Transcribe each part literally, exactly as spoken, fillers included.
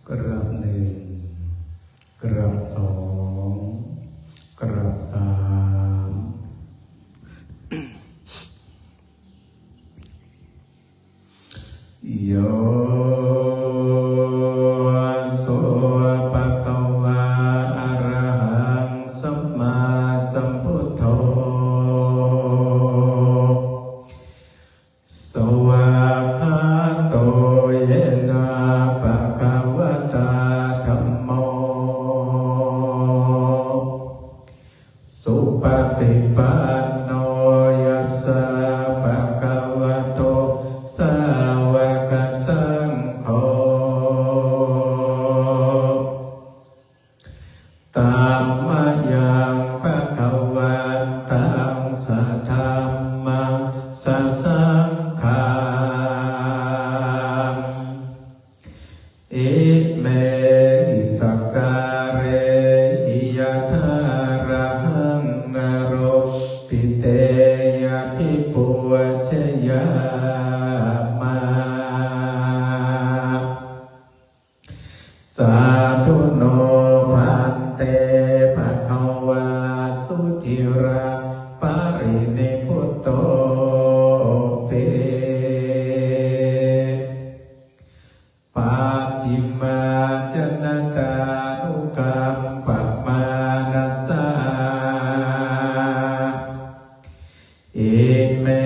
กราบหนึ่ง กราบสอง กราบสาม Yo so bhagavā arahaṃ sammāsambuddho, svākkhāto yena bhagavatā dhammo, supaṭipanno yassa bhagavato sāvakasaṅgho, tammayaṃ bhagavantaṃ sadhammaṃ sasaṅghaṃ, imehi sakkārehi yathārahaṃ āropitehi abhipūjayāma. Sādhu no bhante bhagavā suciraṃ parinibbutopi. Pacchimājanatānukampamānasā, ime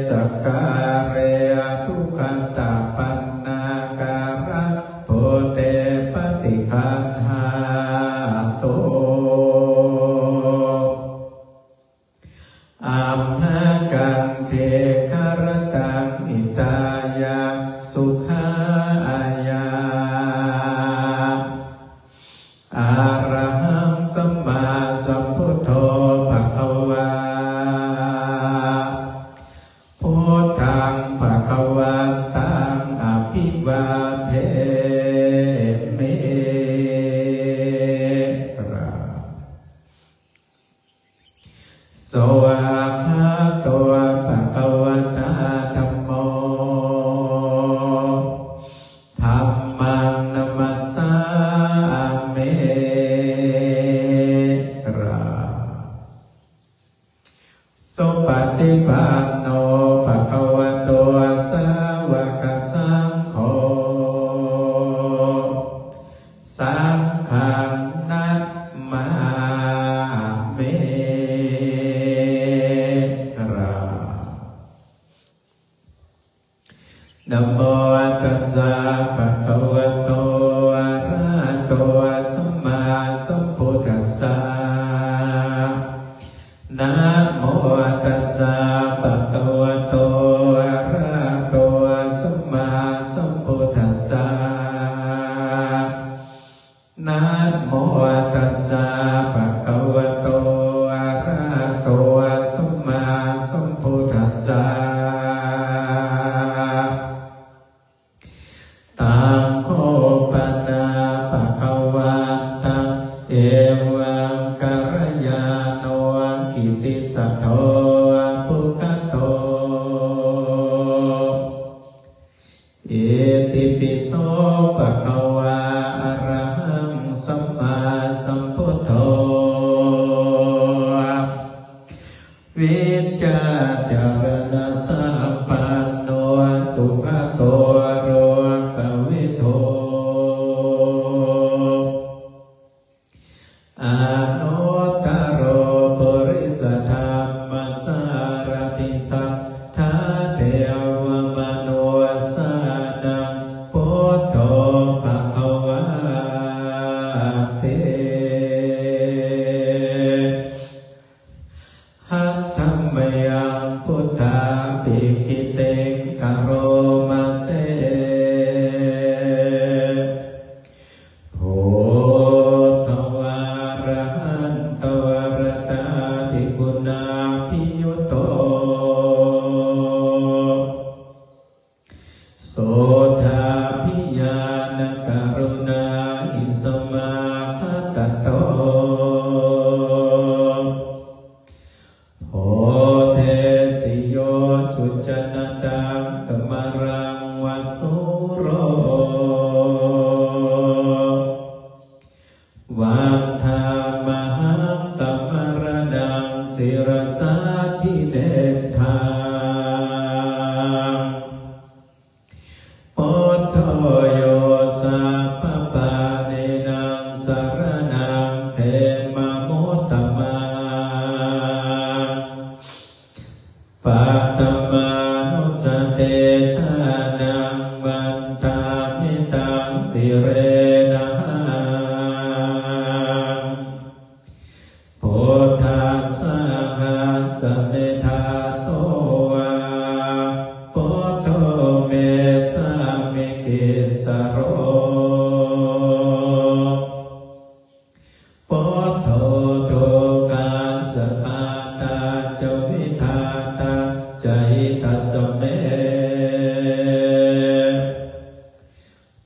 sakkāre anukampapanākārā bhūte paṭiggaṇhātu. Amhākaṃ dīgharattaṃ hitāya sukhāya, arahaṃ sammāsambuddho bhagavā, buddhaṃ bhagavantaṃ abhivādemi. Svākkhāto bhagavatā dhammo, dhammaṃ namassāmi. Supaṭipanno bhagavato sāvakasaṅgho, saṅghaṃ namāmi. Namo tassa bhagavato arahato sammāsambuddhassa. Namo tassa bhagavato arahato sammāsambuddhassa. Namo tassa bhagavato arahato sammāsambuddhassa. Taṃ kho pana bhagavantaṃ evaṃ kalyāṇo kittisaddo abbhuggato. Itipi so bhagavā arahaṃ sammāsambuddho, vijjācaraṇasampanno sugato lokavidū, anuttaro purisadammasārathi satthā devamanussānaṃ buddho bhagavāti. Handa mayaṃ buddhābhigītiṃ karoma se, buddho arahanto rattādi guṇābhiyutto, sotthābhiñāṇakaruṇāhi samāgatatto, bodhesi yo sujanataṃ kamalaṃva sūro, jinettha. Buddho yo sabbapāṇīnaṃ saraṇaṃ khemamuttamaṃ. Paṭhamānussatiṭṭhānaṃ vandāmi taṃ sirenahaṃ. Buddhassāhasmi dāso va, buddho me sāmikissaro. Buddho dukkhassa ghātā ca vidhātā ca hitassa me.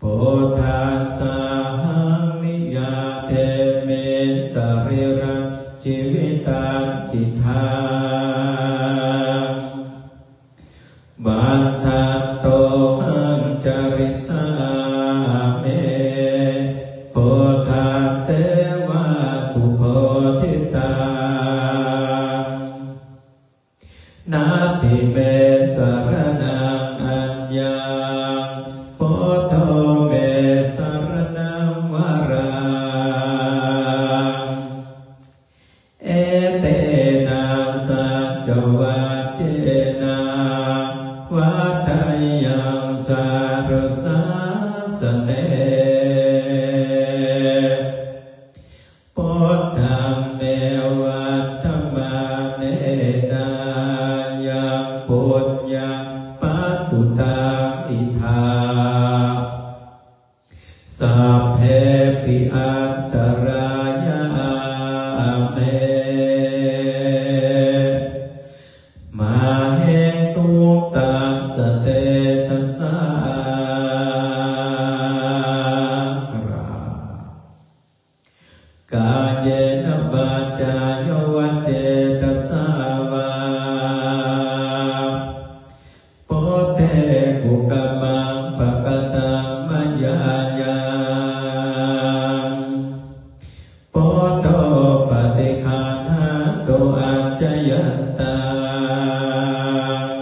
Buddhassāhaṃ niyyādemi sarīrañjīvitañcidaṃ. Vandantohaṃ carissāmi buddhasseva subodhitaṃ. Natthi me saraṇaṃ aññaṃ, buddho me saraṇaṃ varaṃ. Etena saccavajjena vaḍḍheyyaṃ satthu sāsane. Buddhaṃ me vandamānena yaṃ puññaṃ pasutaṃ idha, sabbepi antarāyā me māhesuṃ tassa tejasā. Kāyena vācāya va cetasā vā, buddhe kukammaṃ pakataṃ mayā yaṃ, buddho paṭiggaṇhatu accayantaṃ,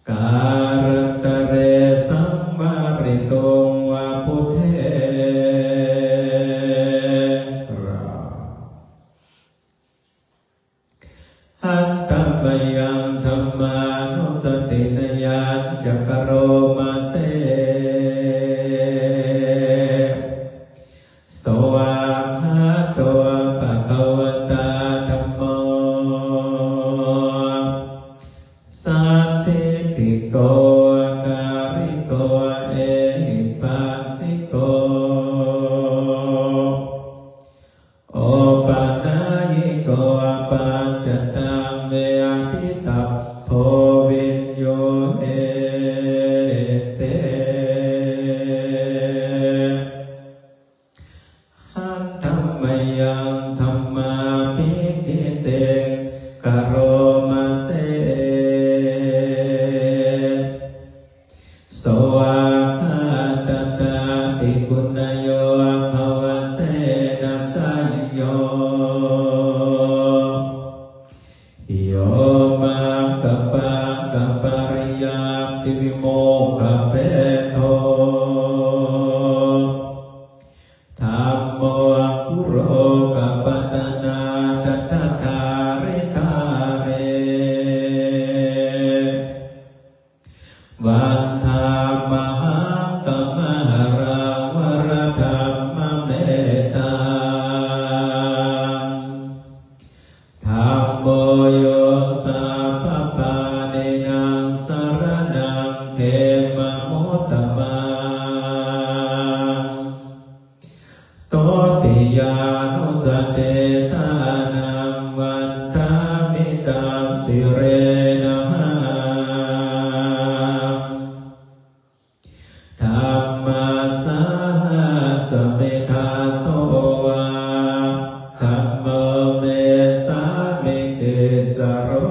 kālantare saṃvarituṃ va buddhe. Handa mayaṃ dhammānussatinayañca karoma se. Svākkhāto bhagavatā dhammo, sandiṭṭhiko akāliko ehipassiko, opanayiko paccattaṃ veditabbo viññūhīti. Handa mayaṃ dhammābhigītiṃ karoma se. Svākkhātatādiguṇayogavasena seyyo, yo maggapākapariyattivimokkhabhedo, dhammo kulokapatanā tathadhāridhārī, vandāmahaṃ tamaharaṃ varadhammametaṃ. Dhammo yo sabbapāṇīnaṃ saraṇaṃ khemamuttamaṃ. Dutiyānussatiṭṭhānaṃ vandāmi taṃ sirenahaṃ. Dhammassāhasmi dāso va, dhammo me sāmikissaro.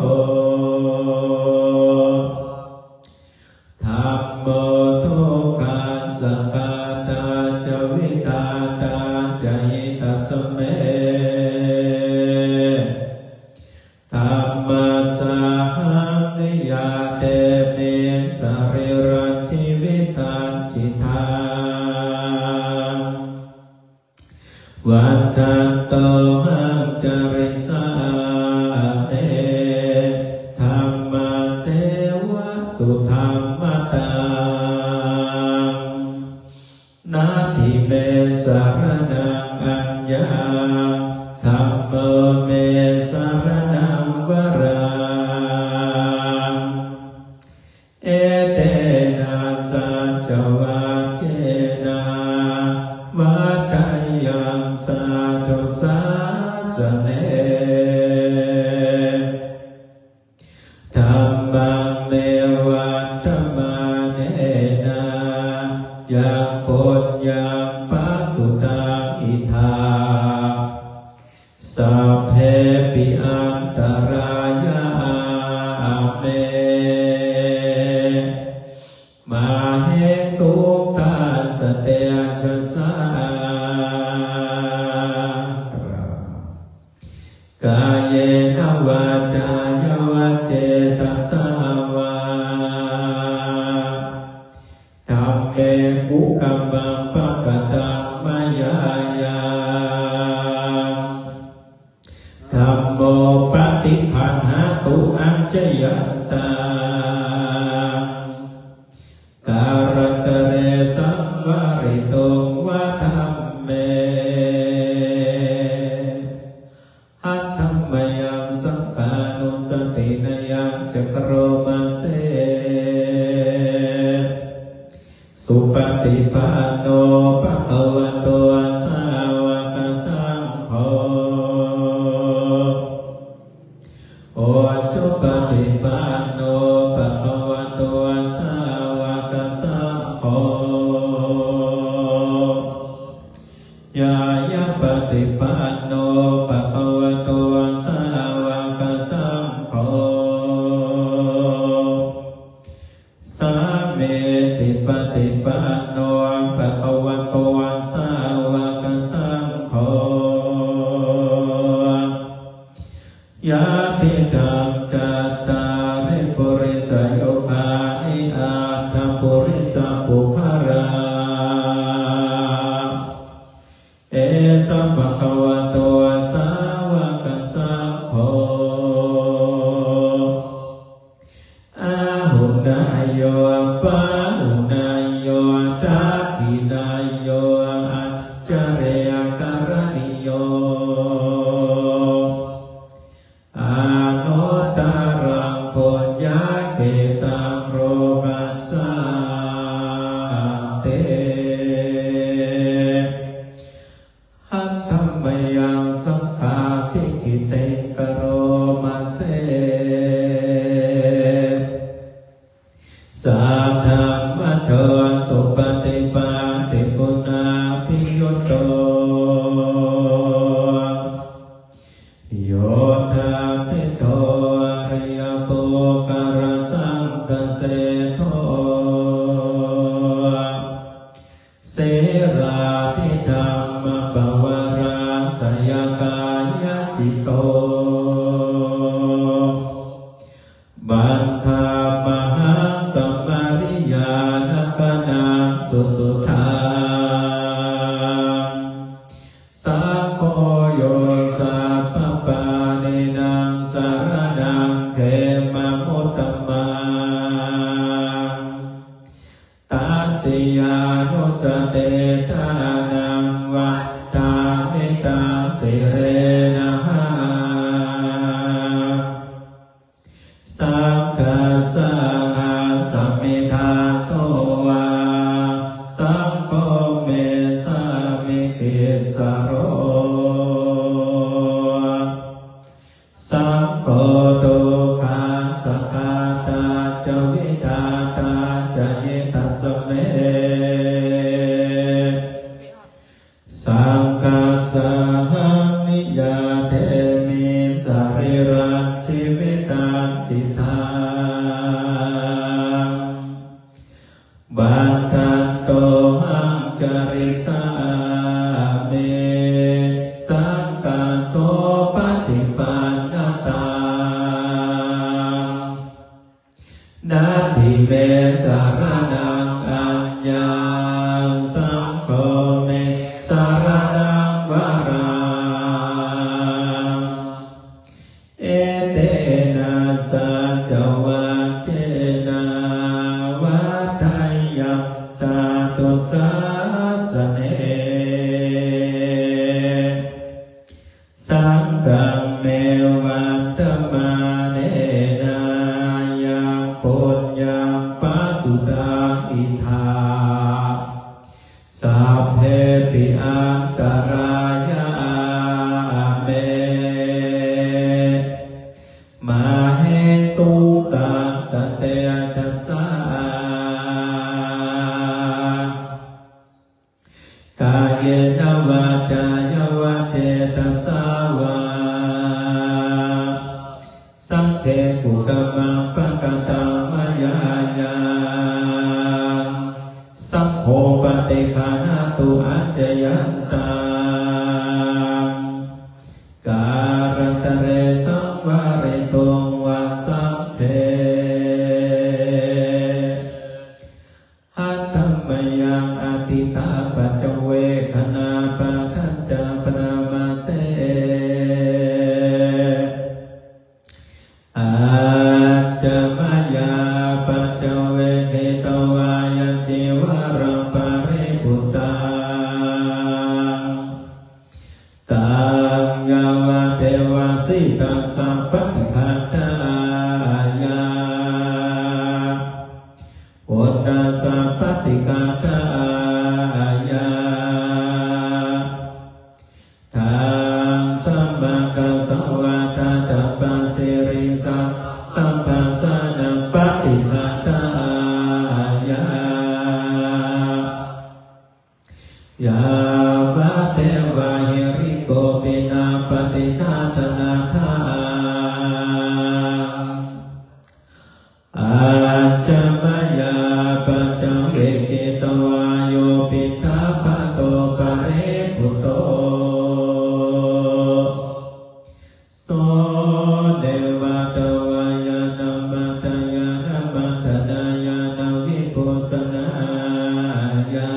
Dhammo dukkhassa ghātā ca vidhātā ca hitassa me. Dham- Dhammaṃ me vandamānena yaṃ puññaṃ pasutaṃ idha, sabbepi antarāyā ame māhesuṃ tassa tejasā. Kāyena vācāya va cetasā vā, dhamme kukammaṃ pakataṃ mayā yaṃ, dhammo paṭiggaṇhatu accayantaṃ, kālantare saṃvarituṃ va dhamme. Handa mayaṃ saṅghānussatinayañca karoma se. Supaṭipanno bhagavato sāvakasaṅgho, ujupaṭipanno bhagavato sāvakasaṅgho, ñāyapaṭipanno bhagavato sāvakasaṅgho, sāmīcipaṭipanno bhagavato sāvakasaṅgho, yadidaṃ cattāri purisayugāni aṭṭha purisapuggalā, esa bhagavato sāvakasaṅgho, āhuneyyo pāhuneyyo dakkhiṇeyyo añjalikaraṇīyo, anuttaraṃ puññakkhettaṃ lokassāti. Handa mayaṃ saṅghābhigītiṃ karoma se. Saddhammajo supaṭipattiguṇābhiyutto, yoṭṭhabbidho ariyapuggalāsaṅghaseṭṭho, sīlādidhammapavarāsayakāyacitto, vandāmahaṃ tamariyāna gaṇaṃ susuddhaṃ. Saṅgho yo sabbapāṇīnaṃ saraṇaṃ khemamuttamaṃ. Tatiyānussatiṭṭhānaṃ vandāmi taṃ sirenahaṃ. Saṅghassāhasmi dāso va, saṅgho me sāmikissaro. Saṅgho dukkhassa ghātā ca vidhātā ca hitassa me. Saṅghassāhaṃ niyyādemi sarīrañjīvitañcidaṃ. Vandantohaṃ carissāmi saṅghassopaṭipannataṃ. Natthi me saraṇaṃ aññaṃ, saṅgho me saraṇaṃ varaṃ. Etena saccavajjena vaḍḍheyyaṃ satthu sāsane. Saṅghaṃ me vandamānena yaṃ puññaṃ pasutaṃ Te kukammaṃ pakataṃ mayā yaṃ, saṅgho paṭiggaṇhatu accayantaṃ. Kālantare saṃvarituṃ va saṅghe. Handa mayaṃ atītā paccavekkhaṇā padañca paṭamase. Ajja mayā paccavekkhitvā yaṃ cīvaraṃ paribhuttaṃ, taṃ yāvadeva sītassa paṭighātāya, uṇhassa paṭighātāya, dhammasamaggassa vātāpappaṃsarīsappaṃ sabbasānaṃ paṭighātāya, yāvadeva hirikopinapaṭicchādanatthaṃ. Ajja mayā paccavekkhitvā yo piṇḍapāto paribhutto, so neva davāya na madāya na maṇḍanāya na vibhūsanāya,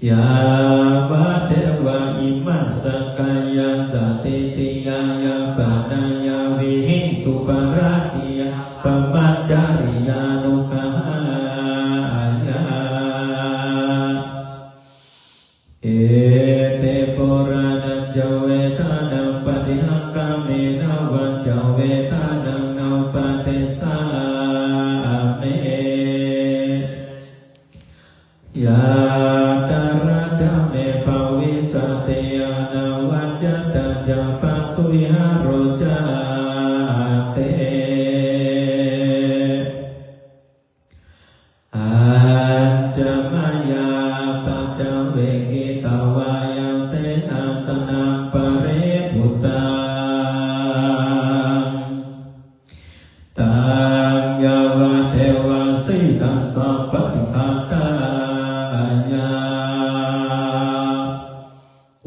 yāvadeva imassa kāyassa ṭhitiyā yāpanāya vihiṃsuparatiyā brahmacariyānuggahāya, iti purāṇañca vedanaṃ paṭihaṅkhāmi navañca vedanaṃ na uppādessāmi, yātrā ca me bhavissati anavajjatā ca phāsuvihāro cāti. Ajja mayā paccavekkhitvā yaṃ senāsanaṃ paribhuttaṃ, taṃ yāvadeva sītassa paṭighātāya,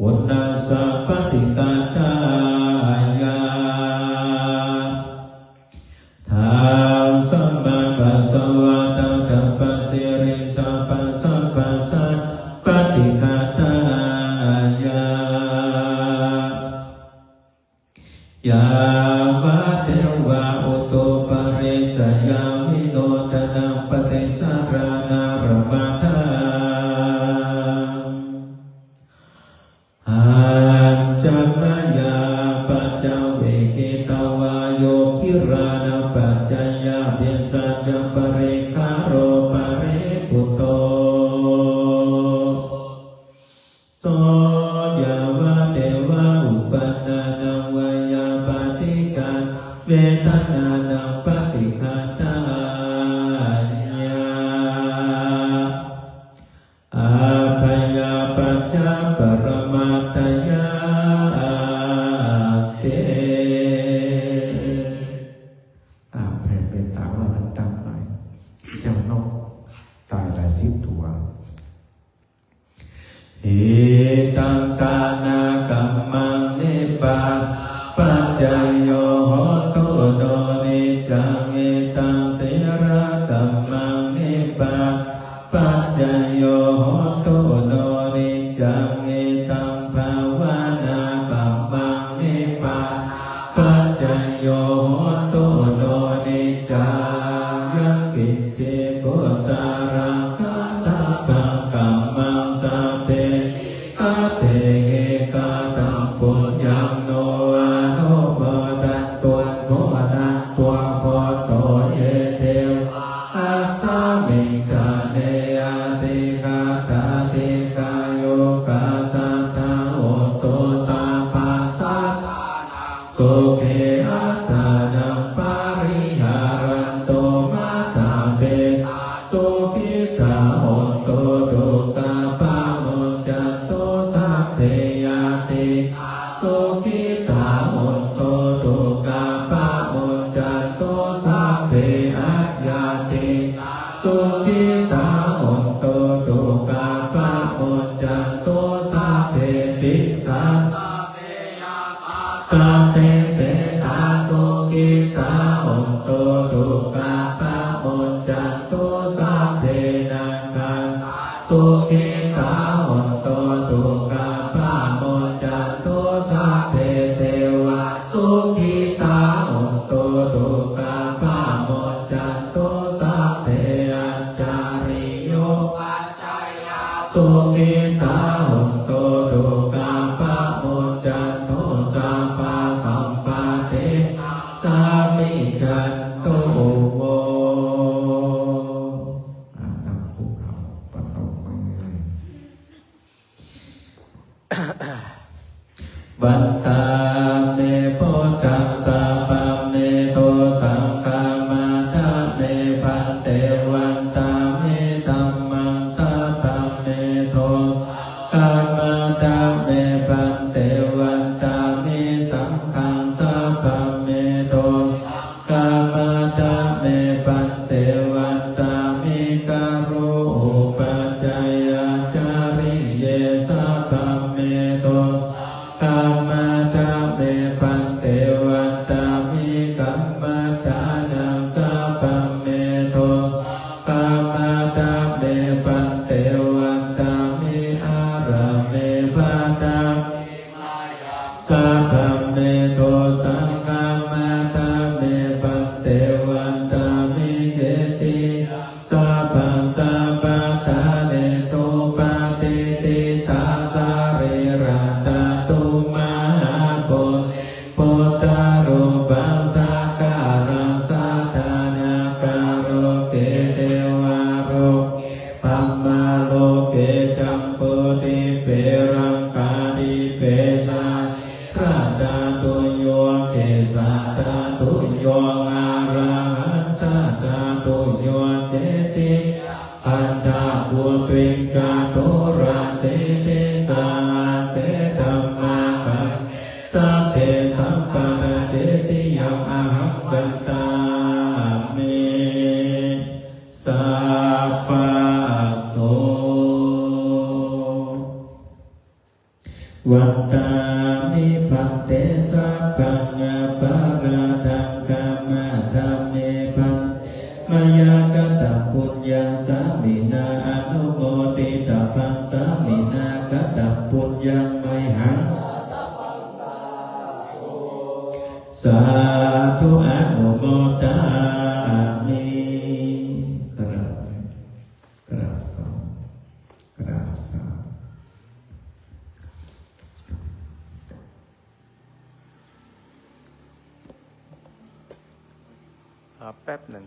uṇhassa paṭighātāya, dhammasamaggassa vātāpappaṃsarīsappaṃ sabbasānaṃ paṭighātāya, yāvadeva utuparissayavinodanaṃ paṭisaraṇaparamatthaṃ. Ajja mayā paccavekkhitvā yo gilānapaccayabhesajjaparikkhāro paribhutto, so yāvadeva uppannānaṃ veyyābādhikānaṃ vedanānaṃ paṭighātāya, abyāpajjhaparamattayāti. อ่า แผ่เมตตาว่าดังๆหน่อย เจ้านกตายหลายสิบตัว Idaṃ dānakammaṃ nibbānapaccayo hotu no niccaṃ. Idaṃ sīlakammaṃ nibbānapaccayo hotu no niccaṃ. Idaṃ bhāvanākammaṃ nibbānapaccayo hotu no niccaṃ. Yaṅkiñci kusalaṃ kattabbaṃ kammaṃ sabbehi katehi kataṃ puññaṃ no anumodantu suṇantu bhonto ye devā asmiṃ ṭhāne adhigatā dīghāyukā sadā hontu sabbasadā. Sukhī attānaṃ pa hontu dukkhā pamuñcantu sabbe, ācariyūpajayyā sukhitā hontu dukkhā pamuñcantu sabbasampattīnaṃ samijjhantu vo. อ่ะ นั่งคุกเข่า ประนมมือ Vandāmi buddhaṃ sabbaṃ me dosaṃ khamatha me bhante. Vandāmi dhammaṃ sabbaṃ me dosaṃ khamatha me bhante. Vandāmi saṅghaṃ sabbaṃ me dosaṃ khamatha me bhante. Vandāmi karūpajayyācariye sabbaṃ me dosaṃ khamatha me bhante. Vandāmi kammaṭṭhānaṃ sabbaṃ me dosaṃ khamatha me bhante. Vandāmi ārāme bhadda sabbaṃ me dosaṃ khamatha me bhante. Vandāmi cetiyaṃ sabbaṃ sabbaṭṭhānesu patiṭṭhitā sarīradhātu mahābodhiṃ buddharūpaṃ sakkāraṃ sadā nāgaloke devaloke brahmaloke jambudīpe laṅkādīpe sārīradhātuṃ yo kesādhātuṃ yo arahatadhātuṃ yo cetiyaṃ atthābhūteṃ caturāsītisahassadhammakkhandhe sabbe sampadācetiyaṃ ahaṃ vandāmi sabbaso. Vandāmi bhante sabbaṃ aparādhaṃ khamatha me bhante. Mayā kataṃ puññaṃ sāminā anumoditabbaṃ sāminā kataṃ puññaṃ mayhaṃ sādhu anumodāmi. กราบ กราบสาธุ กราบสาธุ อ่า แป๊บหนึ่ง